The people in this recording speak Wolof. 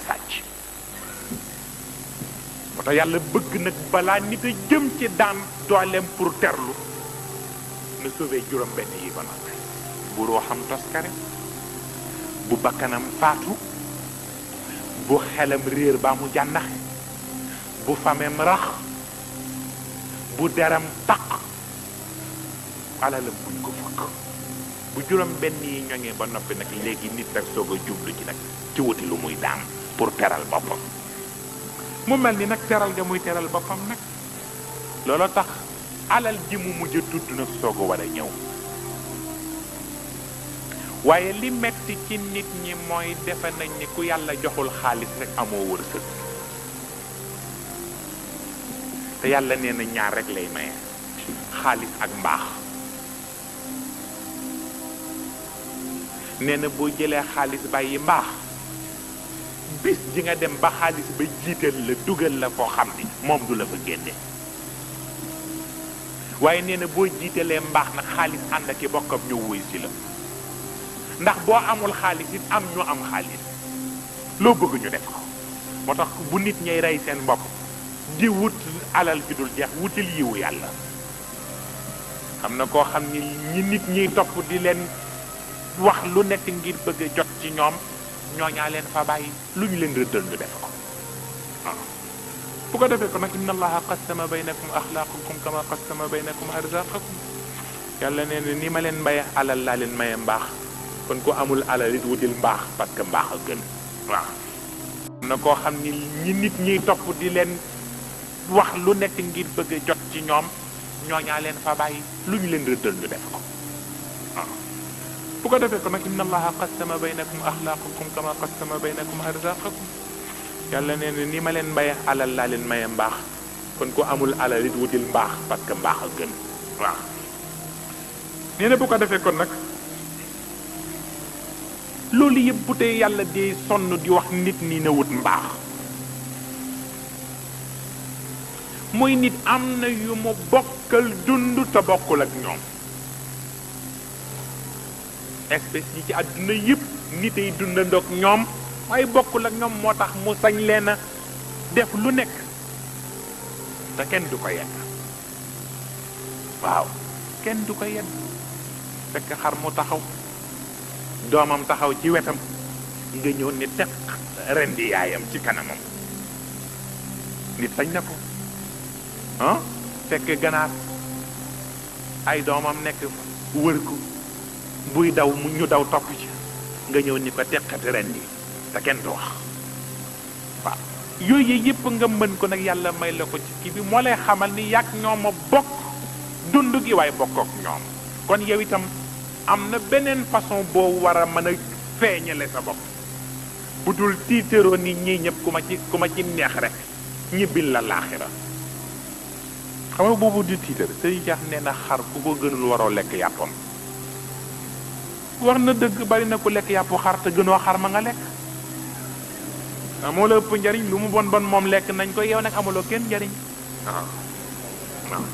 sàcc moo tax yàlla bëgg nag balaa nit a jëm ci daan dooleem pour terlu na sauvé juróom benn yi ba noppi bu ruuxam toskare bu bakkanam faatu bu xelam réer baa mu jànnaxe bu famem rax bu deram taq alalam buñ ko fëkk bu juróom benn yi ñoŋee ba noppi nag léegi nit rek soog a jublu ci nag ci wuti lu muy daam pour teral boppam mu mel ni nag teral ga muy teral boppam nag looloo tax alal ji mu mujj tudd nag soog a war a ñëw waaye li metti ci nit ñi mooy defe nañ ni ku yàlla joxul xaalis rek amoo wërsëg te yàlla nee na ñaar rek lay maye xaalis ak mbaax nee na boo jëlee xaalis bàyyi mbaax bis ji nga dem ba xaalis ba jiital la dugal la foo xam ni moom du la fa génne waaye nee na boo jiitalee mbaax nag xaalis ànd ak i bokkam ñu wuy si la ndax boo amul xaalis it am ñu am xaalis loo bëgg ñu def ko moo tax bu nit ñay rey seen bopp di wut alal ju dul jeex wutil yiwu yàlla xam na koo xam ni ñi nit ñiy topp di leen wax lu nekk ngir bëgg a jot ci ñoom ñooñaa leen fa bàyyi lu ñu leen rëddal ñu def ko waaw bu ko defee ko nag inna allaha qassama baynakum axlaaqakum kama qassama baynakum arzaqakum yàlla nee na ni ma leen maye alal laa leen maye mbaax kon ku amul alal it wutil mbaax parce que mbaax a gën waaw na koo xam ni ñi nit ñiy topp di leen wax lu nekk ngir bëgg a jot ci ñoom ñooñaa leen fa bàyyi lu ñu leen rëddal ñu def ko waaw bu ko defee ko nag inna allaha qassama baynakum axlaaqakum kama qassama baynakum arzaqakum yàlla nee na ni ma leen maye alal laa leen maye mbaax kon ku amul alal it wutil mbaax parce que mbaax a gën waaw nee na bu ko defee kon nag loolu yëpp bu tey yàlla di sonn di wax nit ñi na wut mbaax mooy nit am na yu mu bokkal dund te bokkul ak ñoom espèce yi ci àdduna yëpp nit ay dundandoog ñoom waaye bokkul ak ñoom moo tax mu sañ leen a def lu nekk te kenn du ko yedd waaw kenn du ko yedd fekk xar mu taxaw doomam taxaw ci wetam nga ñëw ni teq rendi yaayam ci kanamam nit sañ na ko ah fekk ganaar ay doomam nekk wër ko buy daw mu ñu daw topp ci nga ñëw ni ko teqati rendi te kenn du wax waaw yooyu yëpp nga mën ko nag yàlla may la ko ci kii bi moo lay xamal ni yàgg ñoom a bokk dund gi waaye bokk ak ñoom kon yow itam am na beneen façon boo war a mën a feeñale sa bopp bu dul tiitaroo ni ñii ñëpp ku ma ci neex rek ñibbil la laaxira xam nga boobu di tiitar sëy jaax nee na xar ku ko gënul waroo lekk yàppam war na dëgg bari na ku lekk yàppu xar te gënoo xar ma nga lekk moo la ëpp njariñ lu mu bon bon moom lekk nañ ko yow nag amuloo kenn njariñ waaw waaw